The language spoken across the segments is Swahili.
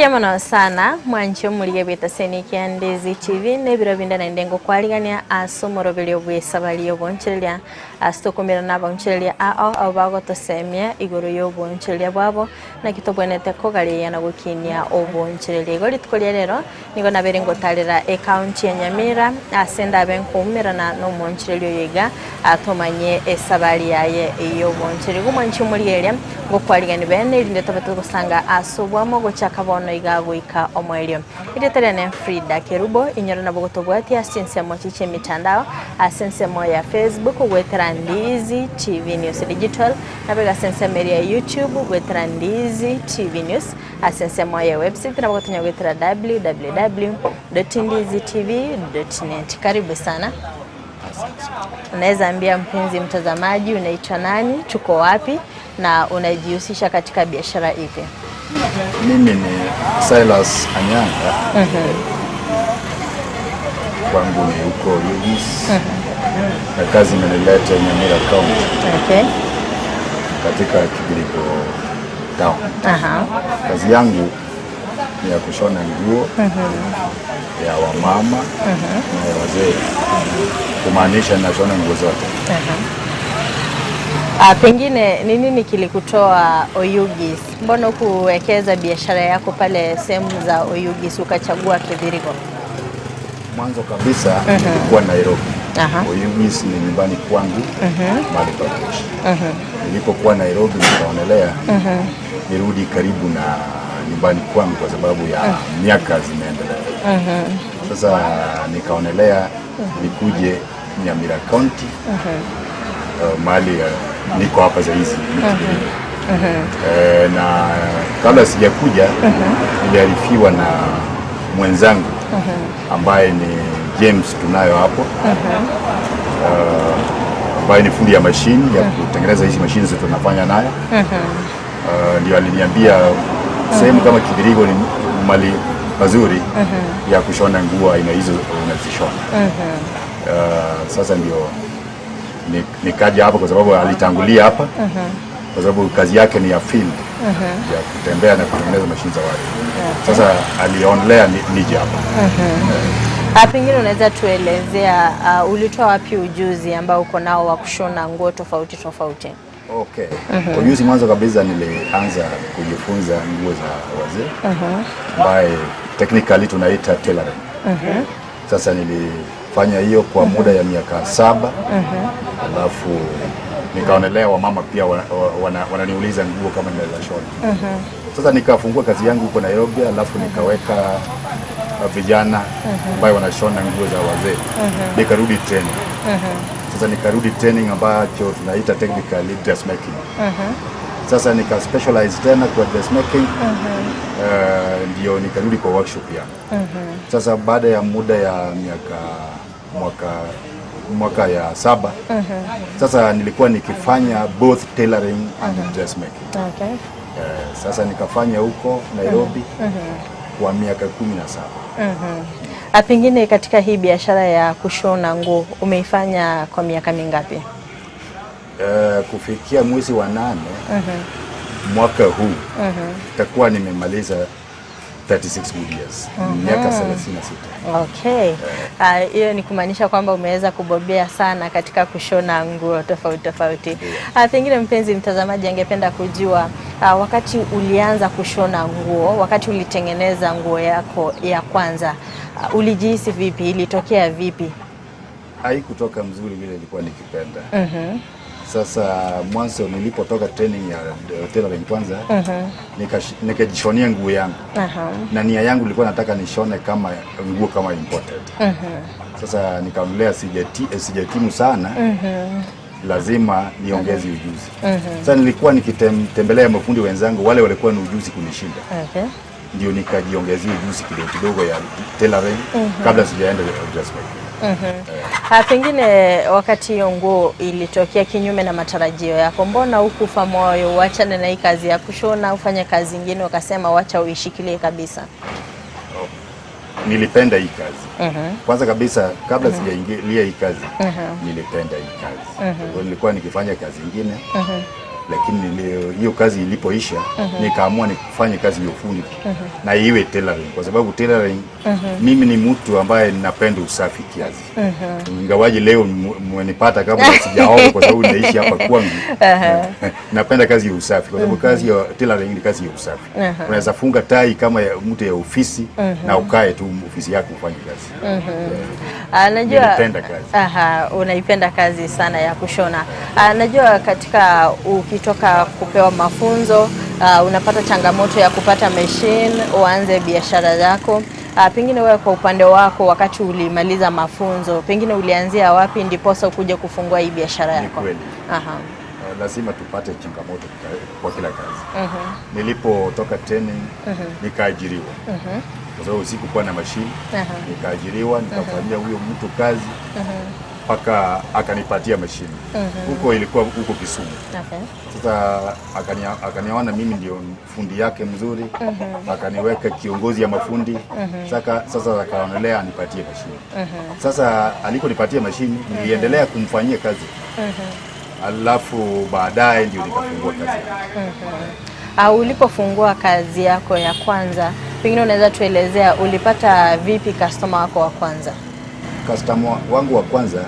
Mbiyamano sana mwanche mulige bita senikia Ndizi TV nebiro binda na ndengo kwaligania asomoro bilio bwesabali oboncherelia astokomera naboncherelia ao abago tosemia igoro yoboncherelia bwabo na kitobwenete kogalia na gukinia oboncherelia igoro tukolia lero nigo nabere ngotalera e county ya Nyamira asenda benkumirana no moncherelia yiga atomanye esabali yaye eyoboncherelia gumwanche mulige ngokwaligani bene irinde tobeto gusanga asobwamo gochaka bono igagoika omwelio iritere Frida Kerubo inyoro na bogotobwati asense mo chiche mitandao asense mo ya Facebook gwetera Ndizi TV News Digital na bega sense meria YouTube gwetera Ndizi TV News asense mo ya website na bogotonya gwetera www.ndizitv.net. Karibu sana. Unaweza ambia mpenzi mtazamaji unaitwa nani, tuko wapi na unajihusisha katika biashara ipi? Mimi ni Silas Anyanga. Kwangu ni huko Oyugis. Na kazi imenileta Nyamira County. Okay. Katika Kibirigo Town. Kazi yangu ni ya kushona nguo ya wamama na ya wazee. Kumaanisha nashona nguo zote. Pengine ni nini kilikutoa Oyugis? Mbona hukuwekeza biashara yako pale sehemu za Oyugis ukachagua Kibirigo? Mwanzo kabisa nilikuwa Nairobi. Oyugis ni nyumbani kwangu, mahali pa kuishi. Nilipokuwa Nairobi nikaonelea nirudi karibu na nyumbani kwangu kwa sababu ya miaka zimeendelea. Sasa nikaonelea nikuje Nyamira County. Mahali niko hapa saa hizi na kabla sijakuja niliarifiwa na mwenzangu ambaye ni James tunayo hapo, ambaye ni fundi ya mashini ya kutengeneza hizi mashini zetu tunafanya nayo. Ndio aliniambia sehemu kama Kibirigo ni mali pazuri ya kushona nguo aina hizo unazishona. Sasa ndio nikaja hapa kwa sababu alitangulia hapa, kwa sababu kazi yake ni ya field ya kutembea na kutengeneza mashini za watu. Sasa alionelea nije hapa. Pengine unaweza tuelezea ulitoa wapi ujuzi ambao uko nao wa kushona nguo tofauti tofauti? Okay. Ujuzi mwanzo kabisa nilianza kujifunza nguo za wazee ambaye technically tunaita tailoring. Sasa nilifanya hiyo kwa muda ya miaka 7. Alafu nikaonelea wamama pia wananiuliza nguo kama ninaweza shona. Sasa nikafungua kazi yangu huko Nairobi, alafu nikaweka vijana ambao wanashona nguo za wazee. Nikarudi training. Sasa nikarudi training ambacho tunaita technical dressmaking. Sasa nika specialize tena kwa dressmaking. Ndio nikarudi kwa workshop yangu. Sasa baada ya muda ya miaka mwaka ya 7, sasa nilikuwa nikifanya both tailoring and dressmaking. Okay. Sasa nikafanya huko Nairobi kwa miaka 17. Pengine katika hii biashara ya kushona nguo umeifanya kwa miaka mingapi? Kufikia mwezi wa 8 mwaka huu nitakuwa nimemaliza 36 good years. Miaka 36. Okay. Hiyo ni kumaanisha kwamba umeweza kubobea sana katika kushona nguo tofauti tofauti. Pengine mpenzi mtazamaji angependa kujua wakati ulianza kushona nguo, wakati ulitengeneza nguo yako ya kwanza, ulijihisi vipi? Ilitokea vipi? Haikutoka mzuri vile nilikuwa nikipenda. Sasa mwanzo nilipotoka training ya tailoring kwanza, nikajishonia nguo yangu. Na nia yangu nilikuwa nataka nishone kama nguo kama imported. Sasa nikaonelea sijatimu sana. Lazima niongeze ujuzi. Sasa nilikuwa nikitembelea mafundi wenzangu wale walikuwa na ujuzi kunishinda. Ndio nikajiongezea ujuzi kidogo kidogo ya tailoring kabla sijaenda dressmaking. Pengine wakati hiyo nguo ilitokea kinyume na matarajio yako, mbona hukufa moyo uachane na hii kazi ya kushona ufanye kazi nyingine, ukasema wacha uishikilie kabisa? Nilipenda hii kazi. Kwanza kabisa kabla sijaingilia hii kazi, nilipenda hii kazi. Kwa nilikuwa nikifanya kazi nyingine, Lakini hiyo kazi ilipoisha, nikaamua nifanye kazi ya ufundi na iwe tailoring, kwa sababu tailoring, mimi ni mtu ambaye ninapenda usafi kiasi, ingawaje leo mmenipata kabla sijaoga kwa sababu naishi hapa kwangu. Napenda kazi ya usafi kwa sababu kazi ya tailoring ni kazi ya usafi. Unaweza funga tai kama ya mtu ya ofisi na ukae tu ofisi yako ufanye kazi. Najua Nilipenda kazi. Aha, unaipenda kazi sana ya kushona. Najua katika ukitoka kupewa mafunzo, unapata changamoto ya kupata machine uanze biashara yako. Pengine wewe kwa upande wako, wakati ulimaliza mafunzo, pengine ulianzia wapi ndiposa ukuje kufungua hii biashara Ni yako? kweli. Lazima tupate changamoto kwa kila kazi. Nilipotoka training, nikaajiriwa kwa sababu sikukuwa na mashine. Nikaajiriwa, nikafanyia huyo mtu kazi mpaka akanipatia mashine. Huko ilikuwa huko Kisumu. Sasa akaniona mimi ndio fundi yake mzuri, akaniweka kiongozi ya mafundi. Sasa akaonelea anipatie mashine. Sasa alikonipatia mashine, niliendelea kumfanyia kazi, alafu baadaye ndio nikafungua kazi yangu. Ulipofungua kazi yako ya kwanza, pengine unaweza tuelezea ulipata vipi customer wako wa kwanza? Customer wangu wa kwanza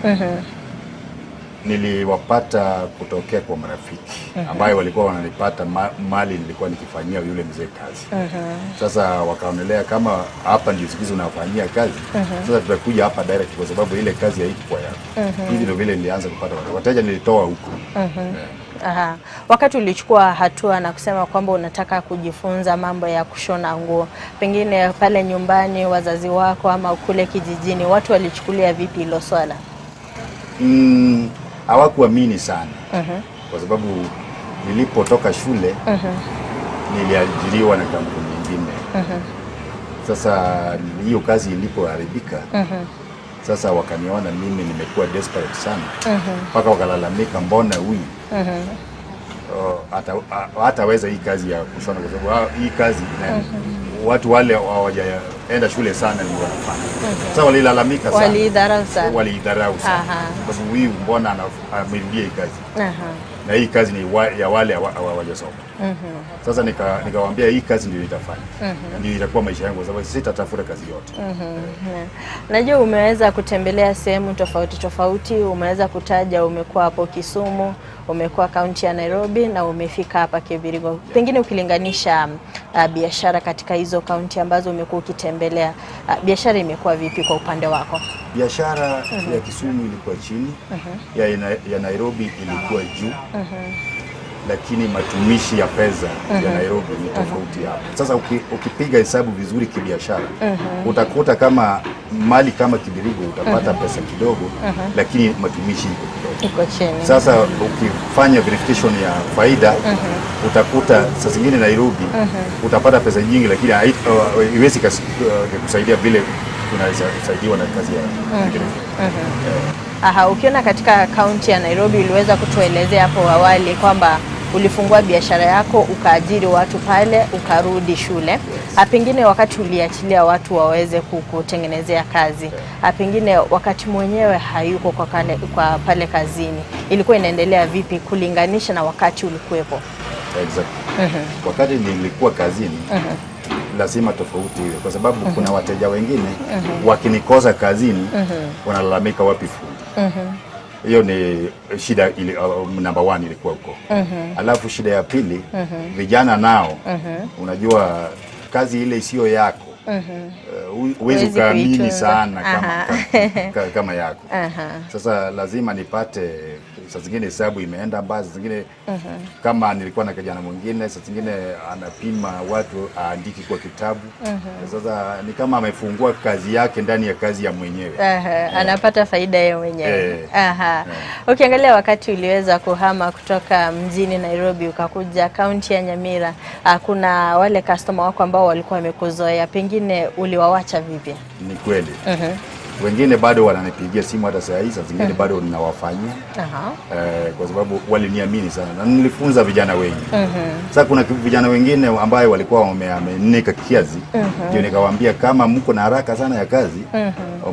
niliwapata kutokea kwa marafiki ambayo walikuwa wananipata mali nilikuwa nikifanyia yule mzee kazi. Sasa wakaonelea kama hapa ndio siku hizi unafanyia kazi, sasa tutakuja hapa direct kwa sababu ile kazi haikuwa yako. Hivi ndio vile nilianza kupata wateja, nilitoa huko. Aha. Wakati ulichukua hatua na kusema kwamba unataka kujifunza mambo ya kushona nguo, pengine pale nyumbani wazazi wako ama kule kijijini, watu walichukulia vipi hilo swala? Hawakuamini sana kwa sababu nilipotoka shule niliajiriwa na kampuni nyingine. Sasa hiyo kazi ilipoharibika, sasa wakaniona mimi nimekuwa desperate sana mpaka wakalalamika, mbona huyu hataweza hii kazi ya kushona kwa sababu hii kazi watu wale hawajaenda shule sana ndio wanafanya. Sasa walilalamika sana. Waliidharau sana. Waliidharau sana kwa sababu huyu mbona amerudia hii kazi na hii kazi ni ya wale hawajasoma. Sasa nikawaambia hii kazi ndio nitafanya na ndio itakuwa maisha yangu kwa sababu sitatafuta kazi yote. Najua umeweza kutembelea sehemu tofauti tofauti, umeweza kutaja umekuwa hapo Kisumu, umekuwa kaunti ya Nairobi na umefika hapa Kibirigo. Pengine ukilinganisha biashara katika hizo kaunti ambazo umekuwa ukitembelea, biashara imekuwa vipi kwa upande wako? Biashara ya Kisumu ilikuwa chini, ya Nairobi ilikuwa juu, lakini matumishi ya pesa ya Nairobi ni tofauti hapo. Sasa ukipiga hesabu vizuri kibiashara, utakuta kama mali kama Kibirigo utapata pesa kidogo, lakini matumishi iko kidogo. Iko chini. Sasa ukifanya verification ya faida, utakuta saa zingine Nairobi utapata pesa nyingi, lakini haiwezi kusaidia vile unaweza kusaidiwa na kazi ya Kibirigo. Aha, ukiona katika kaunti ya Nairobi, uliweza kutuelezea hapo awali kwamba ulifungua biashara yako ukaajiri watu pale ukarudi shule. Pengine wakati uliachilia watu waweze kukutengenezea kazi, pengine wakati mwenyewe hayuko kwa pale kazini, ilikuwa inaendelea vipi kulinganisha na wakati ulikuwepo? Exactly. Wakati nilikuwa kazini, lazima tofauti iwe, kwa sababu kuna wateja wengine wakinikosa kazini wanalalamika, wapi fundi? Hiyo ni shida number one ilikuwa huko. Alafu shida ya pili, vijana nao, unajua kazi ile isiyo yako, huwezi Huwezi ukaamini kuitunza. sana kama yako. Sasa lazima nipate saa zingine hesabu imeenda mbaya, saa zingine kama nilikuwa na kijana mwingine, saa zingine anapima watu aandiki kwa kitabu. Sasa ni kama amefungua kazi yake ndani ya kazi ya mwenyewe. Aha, anapata faida yeye mwenyewe. Eh. Aha. Ukiangalia wakati uliweza kuhama kutoka mjini Nairobi ukakuja kaunti ya Nyamira, kuna wale customer wako ambao walikuwa wamekuzoea, pengine uliwawacha vipi? Ni kweli. Wengine bado wananipigia simu hata saa hii, saa zingine bado ninawafanyia. Kwa sababu waliniamini sana na nilifunza vijana wengi. Sasa kuna vijana wengine ambaye walikuwa wameaminika kiasi, ndio nikawaambia kama mko na haraka sana ya kazi,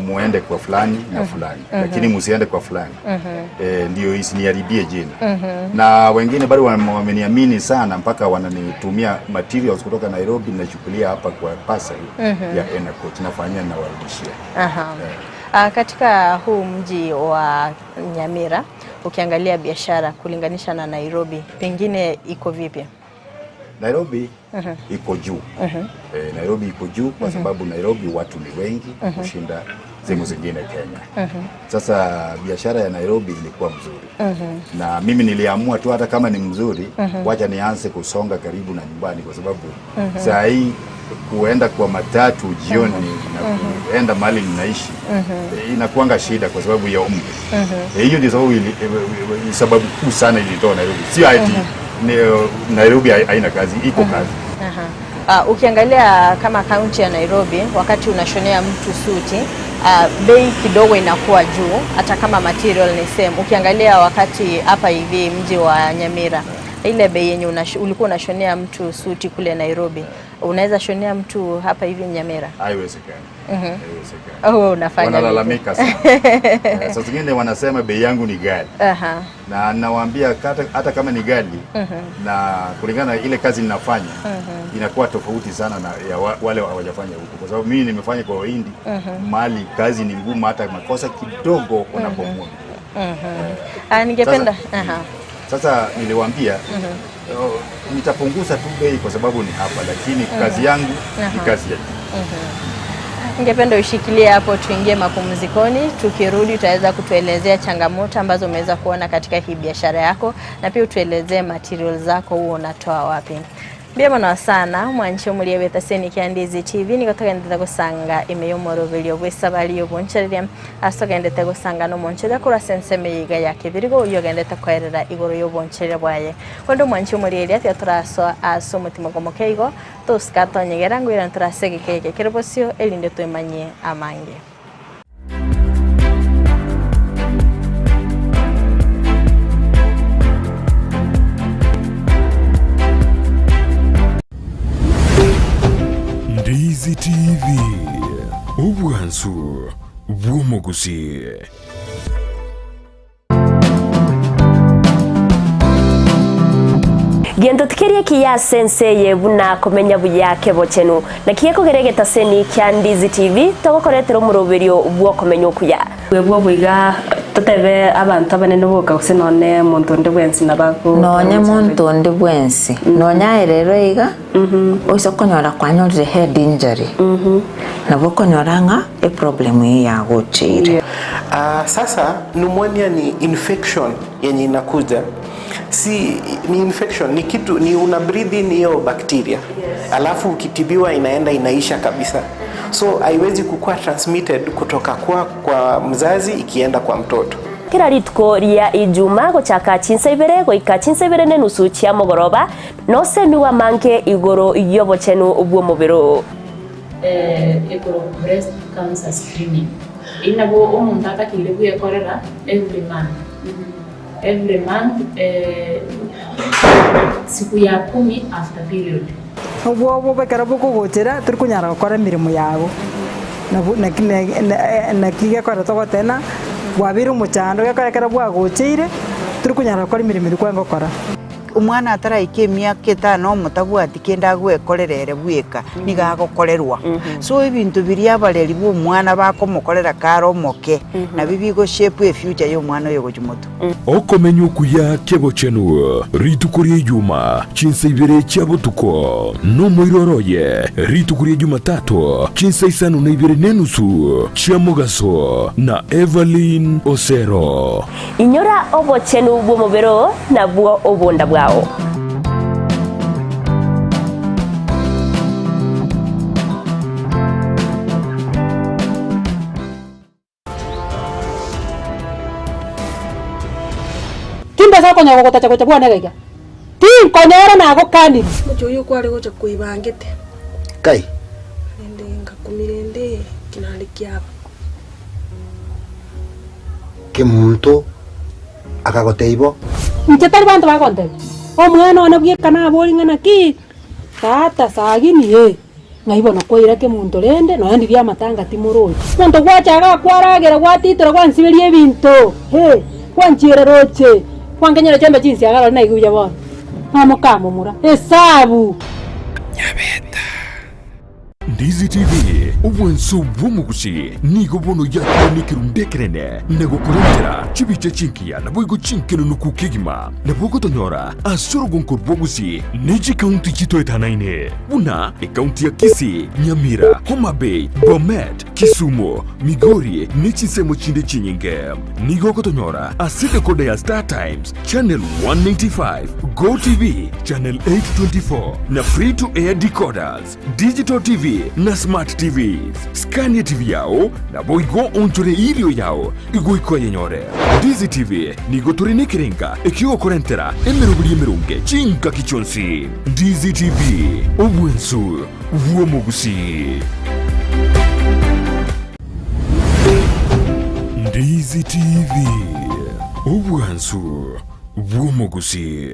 muende kwa fulani na fulani, lakini msiende kwa fulani. Ndio isiniharibie jina. Na wengine bado wameniamini sana mpaka wananitumia materials kutoka Nairobi, nachukulia hapa kwa parcel ya Enacoach, nafanyia na warudishia. Katika huu mji wa Nyamira, ukiangalia biashara kulinganisha na Nairobi, pengine iko vipi? Nairobi iko juu. Nairobi iko juu kwa sababu Nairobi watu ni wengi kushinda sehemu zingine Kenya. Sasa biashara ya Nairobi ilikuwa mzuri. Na mimi niliamua tu hata kama ni mzuri, wacha nianze kusonga karibu na nyumbani kwa sababu saa hii kuenda kwa matatu jioni na kuenda mahali ninaishi inakuanga shida kwa sababu ya umri. Hiyo ndio sababu sababu kuu sana ilitoa Nairobi. Si ati Nairobi haina kazi, iko kazi. Ukiangalia kama kaunti ya Nairobi, wakati unashonea mtu suti, bei kidogo inakuwa juu hata kama material ni same. Ukiangalia wakati hapa hivi mji wa Nyamira, ile bei yenye ulikuwa unashonea mtu suti kule Nairobi, unaweza shonea mtu hapa hivi Nyamira? Haiwezekani. Haiwezekani. Oh, unafanya wanalalamika sana. Sasa zingine wanasema bei yangu ni ghali. Na nawaambia hata kama ni ghali, na kulingana na ile kazi ninafanya, inakuwa tofauti sana na ya wale hawajafanya huko, kwa sababu mimi nimefanya kwa Wahindi, mali kazi ni ngumu, hata makosa kidogo unabomoa. Ningependa sasa niliwaambia nitapunguza tu bei kwa sababu ni hapa, lakini kazi yangu ni kazi ya juu. Ningependa ushikilie hapo, tuingie mapumzikoni. Tukirudi utaweza kutuelezea changamoto ambazo umeweza kuona katika hii biashara yako, na pia utuelezee material zako huo unatoa wapi. Mbiyamano sana mwanchi omulie betaseni kia Ndizi TV niko togendete gusanga imeyomoroberio bwesabari obonchereria asogendete gusanga no monchereria kura senseme yiga ya kibirigo yogendete kwerera igoro yobonchereria bwaye kondo mwanchi omulie atia turaso aso mutima gomokeigo tusikatonyegera ngwira turasegekeke kirobosio elinde twemanye amange. Ndizi TV, obwansu bw'omuguzi. Gento tikerie kiya senseye buna komenya buyake bochenu na kiyeko geregeta seni kya Ndizi TV togokoretera omuroberio bwokomenya okuya bwebwo bwiga totebe abantu abanene boka gose none muntu onde bwensi nabako nonye muntu onde bwensi nonya erero iga oiso konyora kwanyorire head injury nabo konyora ng'a e problem hii ya gochire. Sasa pneumonia ni infection yenye inakuja, si ni infection, ni kitu ni una breathe in hiyo bacteria. Yes. Alafu ukitibiwa inaenda inaisha kabisa. So haiwezi kukua transmitted kutoka kwa mzazi ikienda kwa mtoto. Kila rituko ria ijuma gochaka chinsa ibere goika chinsa ibere nenusu chia mogoroba nosemiwa manke igoro yobochenu obwo mubiro igoro breast cancer screening inabo omuntu atakire bwekorera every month. Every month siku ya 10 after period. Obwo bekera bukugochera turi kunyara gukora emirimo yabo na kigekora togotena bwabire omochando gekorekera bwagocheire turi kunyara gukora emirimo eri kwengokora. Omwana ataraika emiaka etano omotabwati kende agwekorerere bweka niga agokorerwa. So ebinto biria abareri bwa omwana bakomokorera kare omoke nabio bigoshape efuture ya omwana oyo gochia moto. Okomenya okuya kebochenu rituko ria ijuma chinsa ibere chia botuko nomoiroroye rituko ria Jumatatu chinsa isano na ibere nenusu chia mogaso na Evelyn Osero. Inyora obochenu bwa omobero nabwo obonda bwa. Timba sako nyago gotacha gocha bwana gaiga. Tim konyora nago kandi. Mucho kwari gocha kuibangete. Kai. Nende ngakumirende kinali kiaba. Kemuntu akagoteibo Mchetari bantu bagonte omwana ona bwekana boringana ki tata sagini ye ngaibono koira kemuntu rende no yandi bya matanga timorochi muntu gwachaga kwaragera gwatitira gwansiberia ebinto he kwanchira roche kwangenyera chembe chinsi agara na iguya bona amukamumura esabu Nyabeta Ndizi TV obwenso bw'omugusi nigo bono yakinikirundekerene negokurentera chibiche chinkiya nabwigo chinkenunuku kigima nabwogotonyora asorogonko bwogusi neji county chitoetanaine buna ekaunti ya Kisii, Nyamira, Homa Bay, Bomet, Kisumu, Migori nechisemo chinde chinyinge nigo kotonyora aside koda ya Star Times Channel 195, Go TV Channel 824 na free to air decoders, digital TV na smart TVs. Skania TV yao na boigo onchore ilio yao igoiko yenyore. Ndizi TV nigo turinikiringa ikiyo korentera emirubuli emirunge chinka kichonsi. Ndizi TV obwensu bw'omugusi. Ndizi TV obwensu bw'omugusi.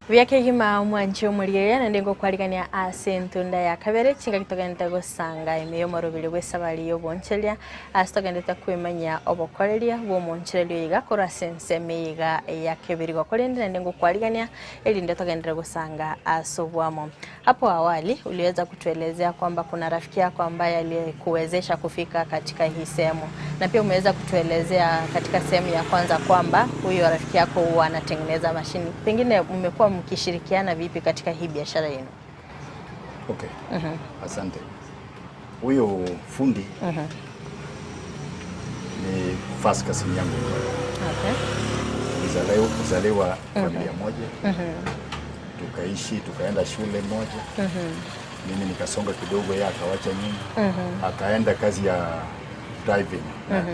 Vyakegima omwanchi omulieya nandi ngokwalikania ase entunda ya kabere chinga kitogenda gosanga emiyo morobili bwesabali yobonchelia ase togendete kwimanya obokoreria bw'omonchererio iga korwa ase ensemo iga ya kebiri gokorende nandi ngokwalikania erinde togendere gosanga ase obwamo. Hapo awali uliweza kutuelezea kwamba kuna rafiki yako ambaye aliyekuwezesha kufika katika hii sehemu, na pia umeweza kutuelezea katika sehemu ya kwanza kwamba huyo rafiki yako huwa anatengeneza mashini. Pengine mmekuwa mkishirikiana vipi katika hii biashara yenu? Okay. Asante. Huyo fundi ni first cousin yangu. Okay. Tulizaliwa familia moja. Tukaishi, tukaenda shule moja. Mimi nikasonga kidogo, yeye akawacha nyuma. Akaenda kazi ya driving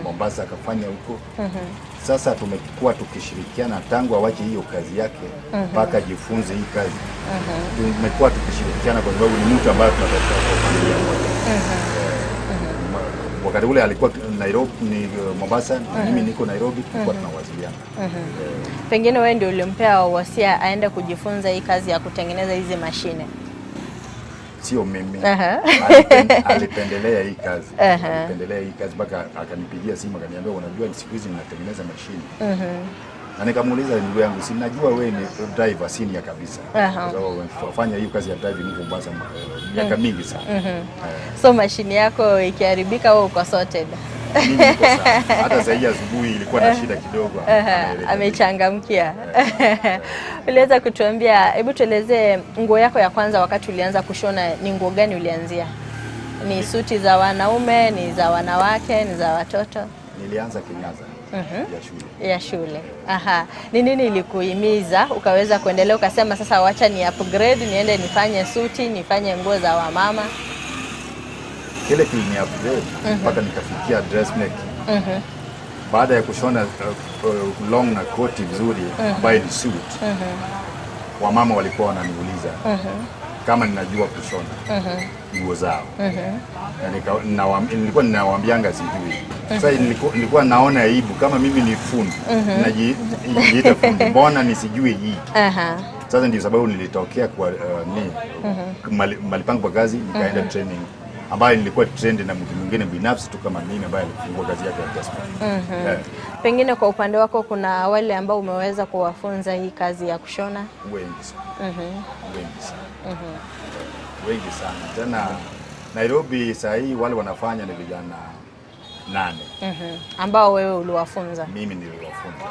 Mombasa akafanya huko. Sasa tumekuwa tukishirikiana tangu awache hiyo kazi yake mpaka jifunze hii kazi. Tumekuwa tukishirikiana kwa sababu ni mtu ambaye tunatoka kwa familia moja. Wakati ule alikuwa Nairobi, ni Mombasa, mimi niko Nairobi, tulikuwa tunawasiliana. Pengine wewe ndio ulimpea wasia aende kujifunza hii kazi ya kutengeneza hizi mashine? Sio mimi. Alipendelea hii kazi. Alipendelea hii kazi mpaka akanipigia simu akaniambia, unajua siku hizi ninatengeneza mashine. Na nikamuuliza, ndugu yangu, si najua wewe ni driver senior kabisa. Kwa sababu unafanya hiyo kazi ya driving huko Mombasa miaka mingi sana. So mashine yako ikiharibika wewe uko sorted. Mimi niko sawa. Hata sasa asubuhi ilikuwa na shida kidogo. Amechangamkia. Uliweza kutuambia, hebu tuelezee nguo yako ya kwanza wakati ulianza kushona ni nguo gani ulianzia? Ni suti za wanaume, ni za wanawake, ni za watoto? Nilianza kinyaza ya shule. Ya shule. Aha. Ni nini ilikuhimiza ukaweza kuendelea ukasema sasa wacha ni upgrade niende nifanye suti, nifanye nguo za wamama? Kile kilini upgrade mpaka nikafikia dressmaking. Baada ya kushona long na koti vizuri ambayo ni suit. Wamama walikuwa wananiuliza kama ninajua kushona nguo zao. Na nilikuwa ninawaambianga sijui. Sasa nilikuwa naona aibu kama mimi ni fundi. Najiita fundi, mbona nisijui hii? Sasa ndio sababu nilitokea kwa malipango kwa kazi nikaenda training ambayo nilikuwa trend na mtu mwingine binafsi tu kama mimi ambaye alifungua kazi yake ya dressmaking. Pengine kwa upande wako kuna wale ambao umeweza kuwafunza hii kazi ya kushona? Wengi sana. Wengi sana. Wengi sana. Tena Nairobi saa hii wale wanafanya ni vijana 8. Ambao wewe uliwafunza? Mimi niliwafunza.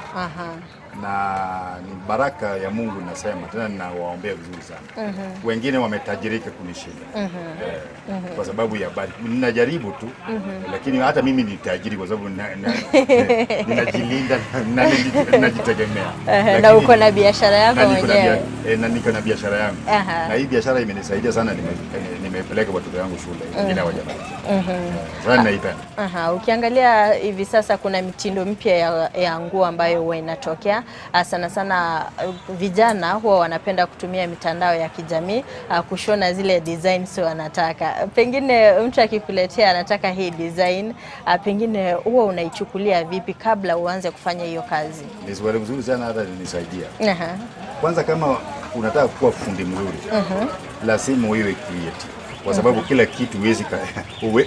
Na ni baraka ya Mungu nasema, tena ninawaombea vizuri sana. Wengine wametajirika kunishinda. Kwa sababu ya bari. Ninajaribu tu, lakini hata mimi ni tajiri kwa sababu ninajilinda na ninajitegemea. Na uko na biashara yako mwenyewe. Na niko na biashara yangu. Na hii biashara imenisaidia sana, nimepeleka watoto wangu shule, wengine hawajamaliza. Sasa ninaipenda. Ukiangalia hivi sasa kuna mitindo mpya ya nguo ambayo huwa inatokea Sana sana vijana huwa wanapenda kutumia mitandao ya kijamii kushona zile designs wanataka. Pengine mtu akikuletea anataka hii design, pengine huwa unaichukulia vipi kabla uanze kufanya hiyo kazi? Ni swali mzuri sana, hata linisaidia. Kwanza kama unataka kuwa fundi mzuri, lazima uwe creative. Kwa sababu kila kitu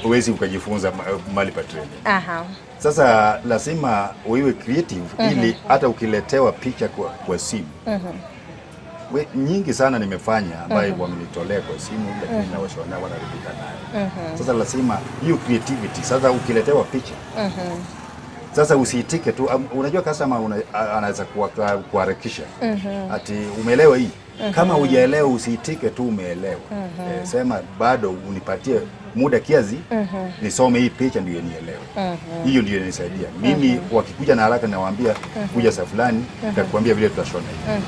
huwezi ukajifunza mahali pa training. Sasa lazima uwe creative ili hata ukiletewa picha kwa simu. Nyingi sana nimefanya ambayo wamenitolea kwa simu, lakini nawashona wanaridhika nayo. Sasa lazima hiyo creativity. Sasa ukiletewa picha, sasa usiitike tu. Unajua customer anaweza kuharakisha. Ati umeelewa hii? Kama hujaelewa usiitike tu umeelewa. Sema bado unipatie muda kiasi nisome hii picha ndio nielewe. Hiyo ndio inanisaidia. Mimi wakikuja na haraka nawaambia kuja saa fulani nitakwambia vile tutashona hivi.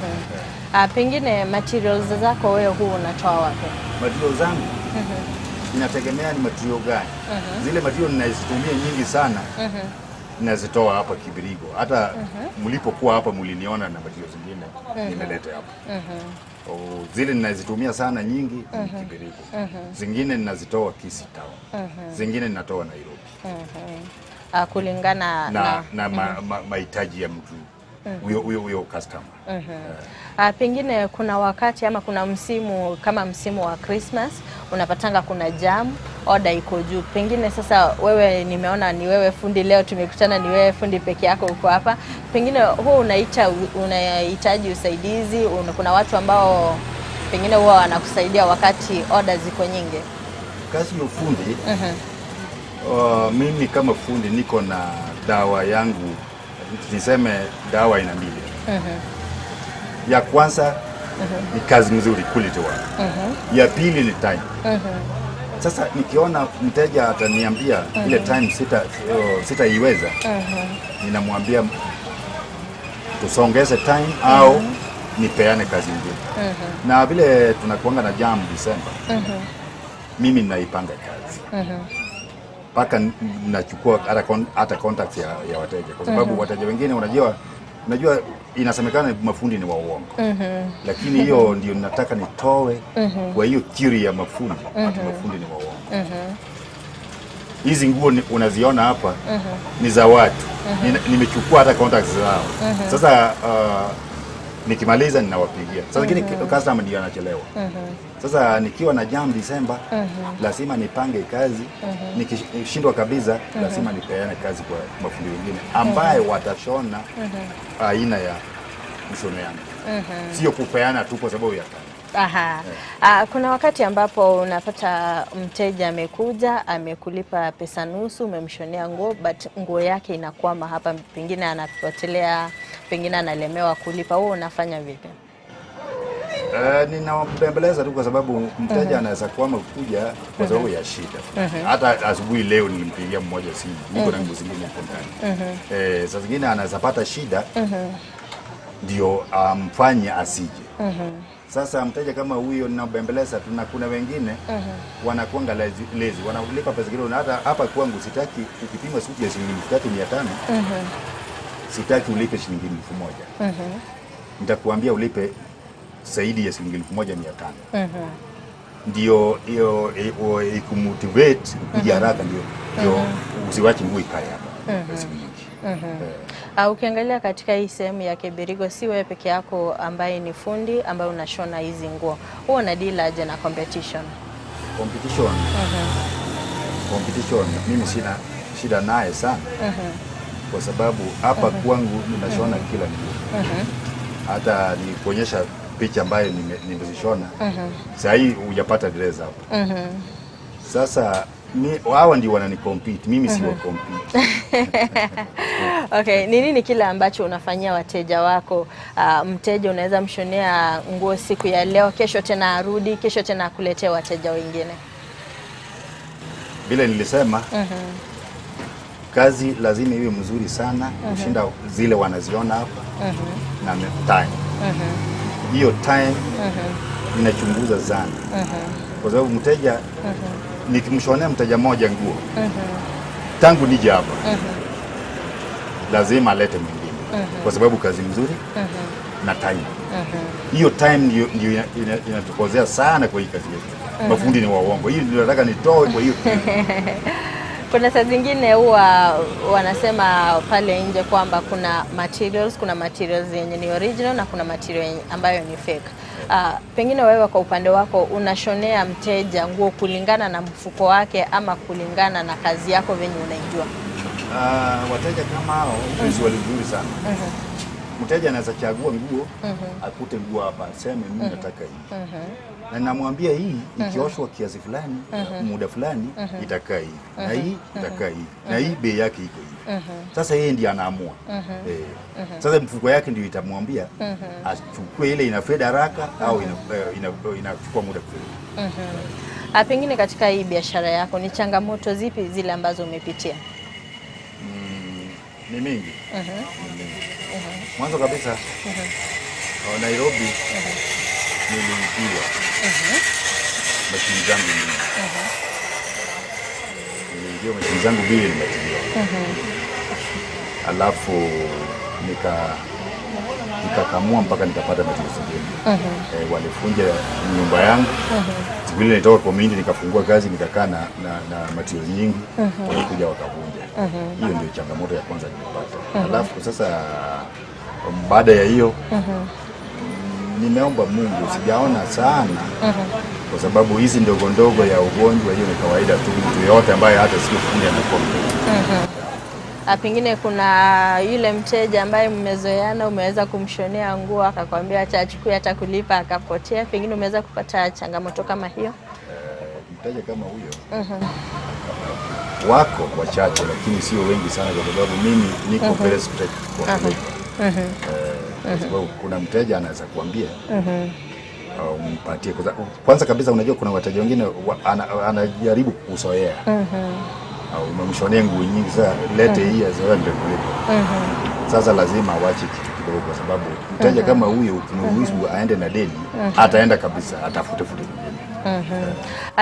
Pengine materials zako wewe huu unatoa wapi? Materials zangu inategemea ni material gani. Zile material ninazitumia nyingi sana nazitoa hapa Kibirigo. Hata mlipokuwa hapa mliniona na material zingine nimeleta hapa. Zile ninazitumia sana nyingi ni Kibirigo. Zingine ninazitoa Kisii Town. Zingine ninatoa Nairobi. Kulingana na mahitaji ya mtu huyo customer. Pengine kuna wakati ama kuna msimu kama msimu wa Christmas unapatanga kuna jam, order iko juu. Pengine sasa wewe, nimeona ni wewe fundi leo tumekutana, ni wewe fundi peke yako uko hapa. Pengine huwa unahitaji usaidizi, kuna watu ambao pengine huwa wanakusaidia wakati order ziko nyingi. Kazi ya ufundi, mimi kama fundi niko na dawa yangu, niseme dawa ina mbili. Ya kwanza ni kazi nzuri, quality work. Ya pili ni time. Sasa nikiona mteja ataniambia ile time sitaiweza, ninamwambia tusongeze time au nipeane kazi nyingine. Na vile tunakuanga na jam December, mimi ninaipanga kazi. Paka nachukua hata contacts ya wateja, kwa sababu wateja wengine unajua inasemekana mafundi ni wa uongo. Lakini hiyo ndio nataka nitoe kwa hiyo theory ya mafundi, ati mafundi ni wa uongo. Hizi nguo unaziona hapa ni za watu. Nimechukua hata contacts zao. Sasa nikimaliza ninawapigia. Sasa lakini customer ndio anachelewa. Sasa nikiwa na jam December, lazima nipange kazi. Nikishindwa kabisa, lazima nipeane kazi kwa mafundi wengine ambaye watashona aina ya mshono yangu. Sio kupeana tu kwa sababu ya kazi. Kuna wakati ambapo unapata mteja amekuja, amekulipa pesa nusu, umemshonea nguo, but nguo yake inakwama hapa, pengine anapotelea, pengine analemewa kulipa. Wewe unafanya vipi? Ninawabembeleza tu kwa sababu mteja anaweza kwama kuja kwa sababu ya shida. Hata asubuhi leo nilimpigia mmoja simu, niko na nguo zingine hapo ndani. Saa zingine anaweza pata shida ndio amfanye asije. Sasa mteja kama huyo ninabembeleza tu, na kuna wengine wanakuanga lazy, wanalipa pesa kidogo. Na hata hapa kwangu sitaki ukipima suti ya shilingi 3500, sitaki ulipe shilingi 1000. Nitakuambia ulipe zaidi ya shilingi 1500. Ndio hiyo ikumotivate kuja haraka, ndio usiwache nguo ikae hapa siku nyingi. Ukiangalia katika hii sehemu ya Kibirigo, si wewe peke yako ambaye ni fundi ambaye unashona hizi nguo. Huwa una deal aje na competition? Competition. Competition mimi sina shida naye sana. Kwa sababu hapa kwangu ninashona kila nguo. Hata nikuonyesha picha ambayo nimezishona. Sasa hii hujapata dress hapa. Sasa hawa ndio wananicompete, mimi si wa compete. Okay, ni nini kile ambacho unafanyia wateja wako? Mteja unaweza mshonea nguo siku ya leo, kesho tena arudi, kesho tena akuletee wateja wengine. Vile nilisema, kazi lazima iwe mzuri sana kushinda zile wanaziona hapa na time. Hiyo time inachunguza sana. Kwa sababu mteja nikimshonea mteja mmoja nguo tangu nije hapa lazima alete mwingine. Kwa sababu kazi mzuri na time. Hiyo time ndio inatukozea sana kwa hii kazi yetu. Mafundi ni waongo. Hii ndio nataka nitoe kwa hiyo. Kuna saa zingine huwa wanasema pale nje kwamba kuna materials yenye ni original na kuna material ambayo ni fake. Pengine wewe kwa upande wako unashonea mteja nguo kulingana na mfuko wake ama kulingana na kazi yako venye unaijua? Wateja kama hao ni swali nzuri sana. Mteja anaweza chagua nguo, akute nguo hapa, aseme mimi nataka hii. Na namwambia hii ikioshwa kiasi fulani, muda fulani itakaa hivi. Na hii itakaa hivi. Na hii bei yake iko hivi. Sasa yeye ndiye anaamua. Sasa mfuko yake ndio itamwambia achukue ile inafeda haraka au inachukua muda kufeda. Pengine katika hii biashara yako ni changamoto zipi zile ambazo umepitia? Ni mingi. Mwanzo kabisa Nairobi niliibiwa mashini zangu mingi. Niliibiwa mashini zangu mbili nimetibiwa. Alafu nikakamua mpaka nikapata mashini zingine. Walifunja nyumba yangu. Siku ile nilitoka community nikafungua kazi nikakaa na materials nyingi. Walikuja wakavunja. Hiyo ndio changamoto ya kwanza nilipata. Alafu sasa baada ya hiyo nimeomba Mungu, sijaona sana kwa sababu hizi ndogo ndogo ya ugonjwa hiyo ni kawaida tu, mtu yote ambaye hata sio fundi anakuwa mgonjwa. Pengine kuna yule mteja ambaye mmezoeana, umeweza kumshonea nguo akakwambia acha achukue hata kulipa akapotea, pengine umeweza kupata changamoto kama hiyo? Mteja kama huyo wako wachache lakini sio wengi sana, kwa sababu mimi niko very strict kwa kulipa. Kwa sababu kuna mteja anaweza kuambia umpatie. Kwanza kabisa unajua kuna wateja wengine anajaribu kuzoea. Umemshonea nguo nyingi sasa lete hii azoea ndio kulipa. Sasa lazima awache kitu kidogo kwa sababu mteja kama huyo ukimruhusu aende na deni ataenda kabisa atafute fute mwingine.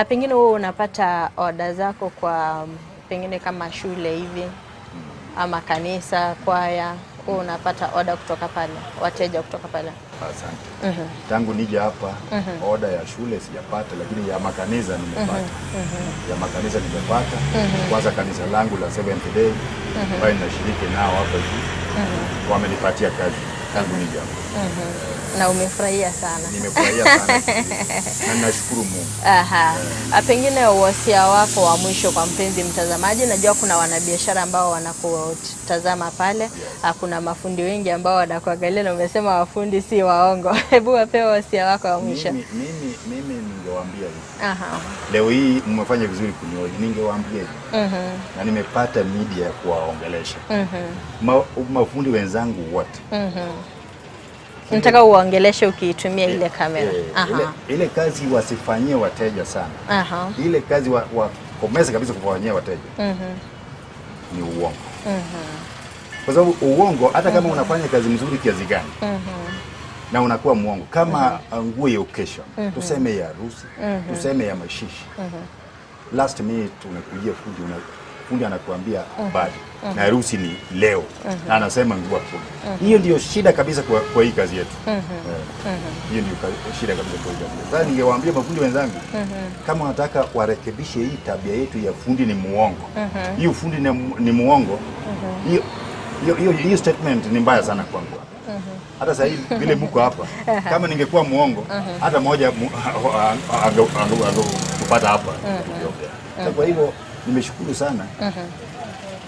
Pengine wewe unapata order zako kwa pengine kama shule hivi ama kanisa, kwaya, wewe unapata order kutoka pale, wateja kutoka pale? Asante. Tangu nije hapa order ya shule sijapata, lakini ya makanisa nimepata. Ya makanisa nimepata. Kwanza kanisa langu la Seventh Day ambayo ninashiriki nao hapa hivi. Wamenipatia kazi tangu nije hapa. Na umefurahia sana? Nimefurahia sana. Na ninashukuru Mungu. Aha. Pengine wasia wako wa mwisho kwa mpenzi mtazamaji, najua kuna wanabiashara ambao wanakutazama pale. Yes. Kuna mafundi wengi ambao wanakuangalia na umesema wafundi si waongo. Hebu wapewe wasia wako wa mwisho. Mimi ningewaambia hivi. Aha. Leo hii mmefanya vizuri kunioji, ningewaambia hivi. Na nimepata media ya kuwaongelesha. Mafundi wenzangu wote. Nataka uongeleshe ukiitumia ile kamera. Ile kazi wasifanyie wateja sana. Ile kazi wakomeze kabisa kufanyia wateja. Ni uongo. Kwa sababu uongo hata kama unafanya kazi mzuri kiasi gani na unakuwa muongo kama nguo ya occasion, tuseme ya harusi, tuseme ya mashishi. Last minute unakujia fundi, fundi anakuambia bado na harusi ni leo na anasema nguo hakuna. Hiyo ndio shida kabisa kwa hii kazi yetu. Hiyo ndio shida kabisa kwa hii kazi yetu. Sasa ningewaambia mafundi wenzangu kama wanataka warekebishe hii tabia yetu ya fundi ni muongo. Hiyo fundi ni muongo. Hiyo statement ni mbaya sana kwangu. Hata sasa hivi vile mko hapa, kama ningekuwa muongo hata mmoja angekupata hapa tukiongea. Kwa hivyo nimeshukuru sana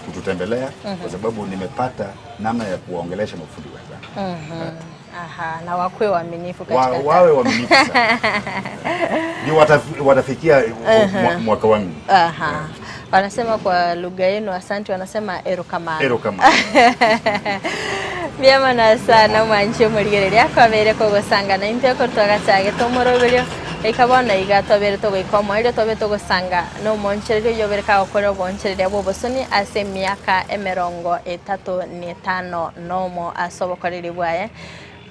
kututembelea kwa sababu nimepata namna ya kuwaongelesha mafundi wenzangu. Aha, na wakuwe waaminifu katika wawe waaminifu sana. Ndio watafikia mwaka wangu. Aha. Wanasema kwa lugha yenu asante, wanasema erokamano. Erokamano. Vyema na sana mwanche muligereria kwabere kogosanga na impya ko twagatage tomoroberio ikabona igatobere togoikoma irio tobe togosanga no monchererio yobereka gokora obonchereria bw'obosoni ase emiaka emerongo etato na etano nomo ase obokoreri bwaye.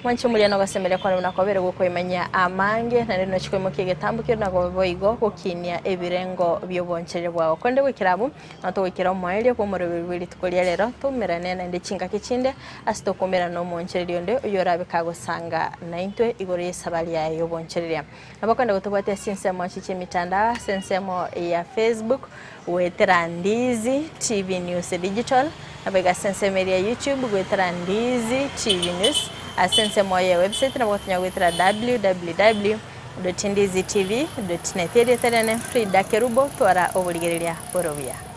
Mwanchi mulia no gasemeria kwa na kwabere gukoimanya amange na rino chikoimo kigetambo kiro na goboigo gukinia ebirengo byoboncherere bwao konde gwikirabu na tugwikira omwaerio bwomorobiri tukoria rero tumerane na ende chinga kichinde asitokumira no monchererio nde uyorabe kagosanga na intwe igoro yesabali yayo yobonchereria nabakwenda gutubwatia sinsemo chiche mitandao sensemo ya Facebook wetera Ndizi TV News Digital nabaiga sensemo ya YouTube wetera Ndizi TV News asensemo ya website nabakwenda wetera www.ndizitv.net. Frida Kerubo twara obuligereria borobia.